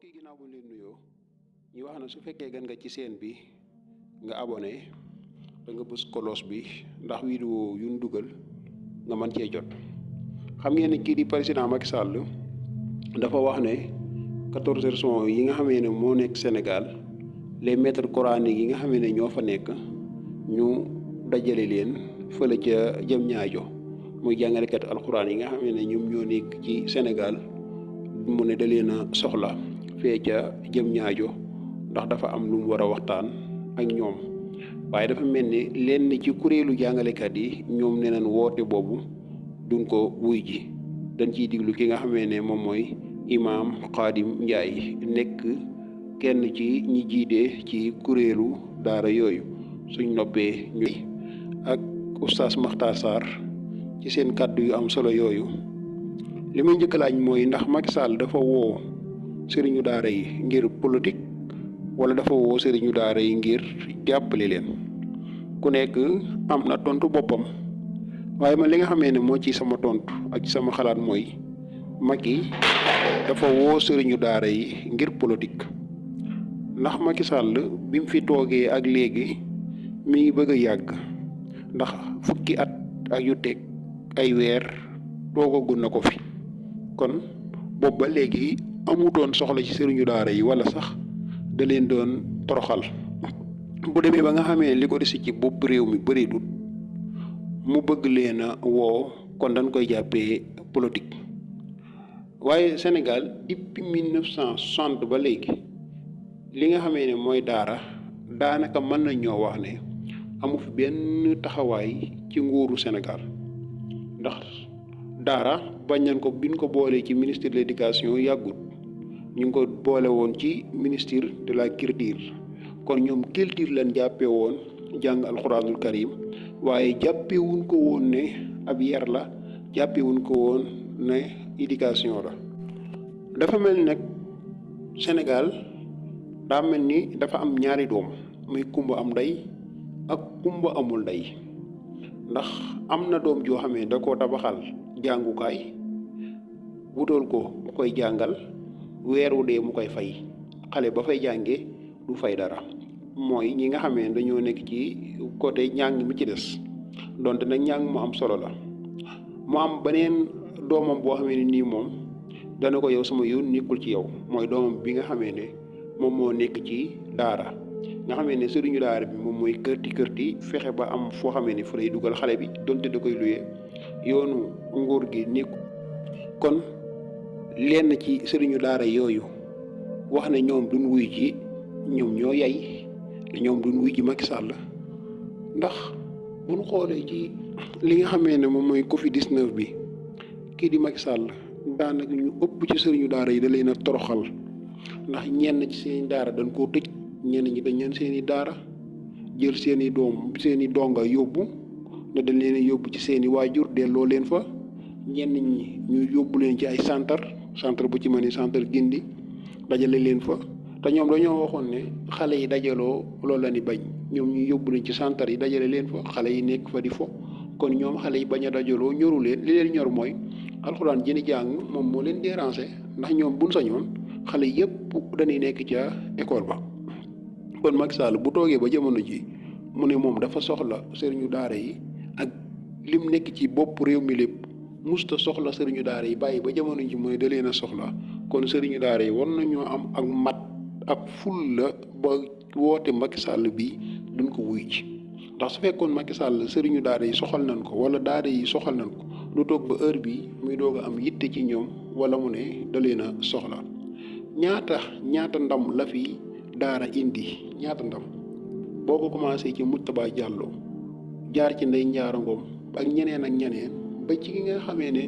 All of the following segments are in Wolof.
mbokk yi ginnaaw bu ñu leen nuyoo ñu wax na su fekkee gan nga ci seen bi nga abonné da nga bës kolos bi ndax vidéo yu ñu dugal nga mën cee jot. xam ngeen ne kii di président Macky Sall dafa wax ne 14 régions yi nga xamee ne moo nekk Sénégal les maîtres coraniques yi nga xamee ne ñoo fa nekk ñu dajale leen fële ca jëm ñaajo muy jàngalekat alxuraan yi nga xamee ne ñoom ñoo nekk ci Sénégal mu ne da leen a soxla fee ca jëm ñaajo ndax dafa am lu mu war a waxtaan ak ñoom waaye dafa mel ni lenn ci kuréelu jàngalekat yi ñoom nee nañ woote boobu duñ ko wuy ji dañ ciy diglu ki nga xamee ne moom mooy imaam Xaadim Njaay nekk kenn ci ñi jiite ci kuréelu daara yooyu suñ noppee ñuy ak oustaz Makhtar Sarr ci seen kàddu yu am solo yooyu. li muy njëkk laaj mooy ndax Macky Sall dafa woo sëriñu daara yi ngir politique wala dafa woo sëriñu daara yi ngir jàppale leen ku nekk am na tontu boppam waaye man li nga xamee ne moo ci sama tontu ak ci sama xalaat mooy Macky dafa woo sëriñu daara yi ngir politique ndax Macky Sall bi mu fi toogee ak léegi mi ngi bëgg a yàgg ndax fukki at ak yu teg ay weer toogagul na ko fi kon boobu ba léegi amutoon soxla ci sëriñu daara yi wala sax da leen doon toroxal bu demee ba nga xamee li ko desi ci bopp réew mi bëreetut mu bëgg leen a woo kon dañ koy jàppee politique waaye Sénégal depuis 1960 ba léegi li nga xamee ne mooy daara daanaka mën na ñoo wax ne amu fi benn taxawaay ci nguuru Sénégal ndax daara bañ nañ ko biñ ko boolee ci ministre de l'éducation yàggut ñu ngi ko boole woon ci ministre de la culture kon ñoom culture lañ jàppee woon jàng alxuraanul karim waaye jàppewuñ ko woon ne ab yar la jàppewuñ ko woon ne éducation la. dafa mel ni nag Sénégal daa mel ni dafa am ñaari doom muy kumba am ndey ak kumba amul ndey ndax am na doom joo xamee da koo tabaxal jàngukaay wutal ko mu koy jàngal weer wu dee mu koy fay xale ba fay jànge du fay dara mooy ñi nga xamee ne dañoo nekk ci côté njàng mi ci des donte nag njàng mu am solo la mu am beneen doomam boo xamee ne nii moom dana ko yow sama yoon nekkul ci yow mooy doomam bi nga xamee ne moom moo nekk ci daara nga xamee ne sëriñu daara bi moom mooy kërti fexe ba am foo xamee ne fu lay dugal xale bi donte da koy luyee yoonu nguur gi nekku kon lenn ci sëriñu daara yooyu wax ne ñoom duñ wuy ji ñoom ñoo yay ñoom duñ wuy ji Macky Sall ndax buñ xoolee ci li nga xamee ne moom mooy Covid 19 bi kii di Macky Sall daanaka ñu ëpp ci sëriñu daara yi da leen a toroxal ndax ñenn ci seeni daara dañ koo tëj ñenn ñi dañ leen seeni daara jël seeni doom seeni donga yóbbu ne dañ leen yóbbu ci seeni waajur delloo leen fa ñenn ñi ñu yóbbu leen ci ay centre bu ci mel ni centre Gindi dajale leen fa te ñoom dañoo waxoon ne xale yi dajaloo loolu la ni bañ ñoom ñu yóbbu leen ci centre yi dajale leen fa xale yi nekk fa di fo kon ñoom xale yi bañ a dajaloo ñoru leen li leen ñor mooy alxuraan jëni jàng moom moo leen déranger ndax ñoom buñ sañoon xale yëpp dañuy nekk ca école ba kon Macky Sall bu toogee ba jamono ji mu ne moom dafa soxla sëriñu daara yi ak lim nekk ci bopp réew mi lépp musta soxla sëriñu daara yi bàyyi ba jamono ji mu ne da leen a soxla kon sëriñu daara yi war nañoo am ak mat ak ful la ba woote Macky Sall bi duñ ko wuy ci ndax su fekkoon Macky Sall sëriñu daara yi soxal nañ ko wala daara yi soxal nañ ko lu toog ba heure bi muy doog a am yitte ci ñoom wala mu ne da leen a soxla ñaata ndam la fi daara indi ñaata ndam boo ko commencé ci Moustapha Diallo jaar ci Ndeye Ndiara Ngom ak ñeneen ba ci ki nga xamee ne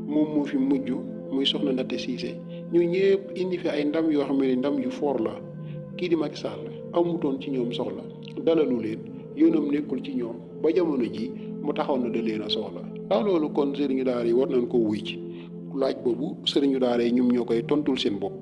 moom moo fi mujj muy soxna Ndaté Cissé ñu ñëpp indi fi ay ndam yoo xam ne ndam yu fort la kii di Macky Sall amutoon ci ñoom soxla dalalu leen yoonam nekkul ci ñoom ba jamono ji mu taxaw na da leen a soxla ndax loolu kon sëriñu daara yi war nañ ko wuy ci laaj boobu sëriñu daara yi ñoom ñoo koy tontul seen bopp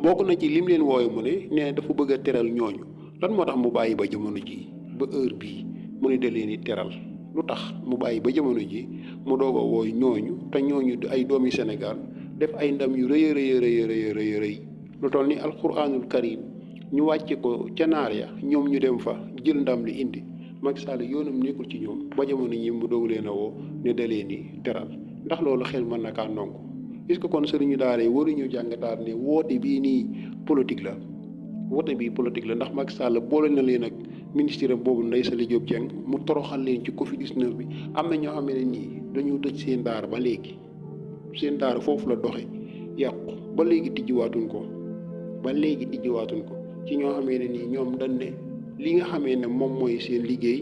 bokk na ci lim leen wooye mu ne nee dafa bëgg a teral ñooñu lan moo tax mu bàyyi ba jamono ji ba heure bii mu ne da leen di teral lu tax mu bàyyi ba jamono ji mu doog a wooy ñooñu te ñooñu ay doomi Sénégal def ay ndam yu rëy rëy rëy rëy rëy lu toll ni alquranul karim ñu wàcce ko ca naar ya ñoom ñu dem fa jël ndam li indi Macky Sall yoonam nekkul ci ñoom ba jamono ñi mu doog leen a woo ne da leen ni teral ndax loolu xel mën na kaa ndongo est-ce que kon sëriñu daara yi waruñu jàngataat ne woote bii nii politique la woote bii politique la ndax Macky Sall boole na leen ak ministre boobu Ndeye Saly Diop Dieng mu toroxal leen ci Covid 19 bi am na ñoo xam ne nii dañoo tëj seen daara ba léegi seen daara foofu la doxe yàqu ba léegi tijjiwaatuñ ko ci ñoo xamee ne nii ñoom dañ ne li nga xamee ne moom mooy seen liggéey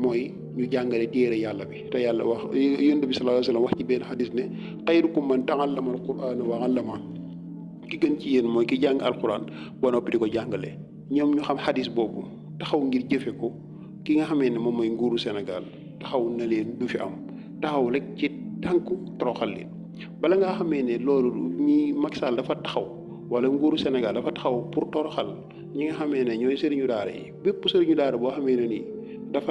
mooy ñu jàngale téere yàlla bi te yàlla wax yonent bi sallallahu alayhi wa sallam wax ci benn xadis ne xayrukum man ta'allama al-qur'ana wa 'allama ki gën ci yéen mooy ki jàng alquran ba noppi di ko jàngale ñoom ñu xam xadis boobu taxaw ngir jëfe ko ki nga xamee ne moom mooy nguuru Sénégal taxaw na leen du fi am taxaw rek ci tànku toroxal leen bala nga xamee ne loolu ñi Macky Sall dafa taxaw wala nguuru Sénégal dafa taxaw pour toroxal ñi nga xamee ne ñooy sëriñu daara yi bépp sëriñu daara boo xamee ne nii dafa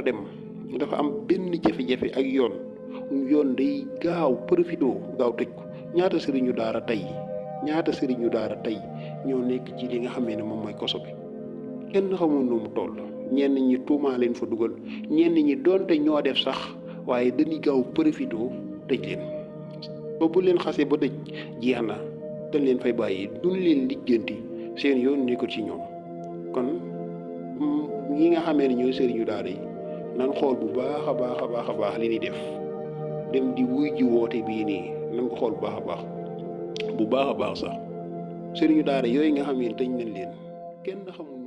am benn jafe-jafe ak yoon day gaaw profito gaaw tëj ko ñaata sëriñu daara tey ñoo nekk ci li nga xamee ne moom mooy koso bi kenn xamul nu mu toll ñenn ñi tuumaa leen fa dugal ñenn ñi doonte ñoo def sax waaye dañuy gaaw profito tëj leen ba bu leen xasee ba tëj jeex na dañ leen fay bàyyi duñ leen lijjanti seen yoon nekkul ci ñoom kon ñi nga xamee ne ñooy sëriñu daara yi nan xool bu baax a baax li ñuy def dem di wuy ji woote bii nii nan ko xool bu baax a baax sax sëriñu daara yooyu nga xam ne dañ nañ leen kenn xamul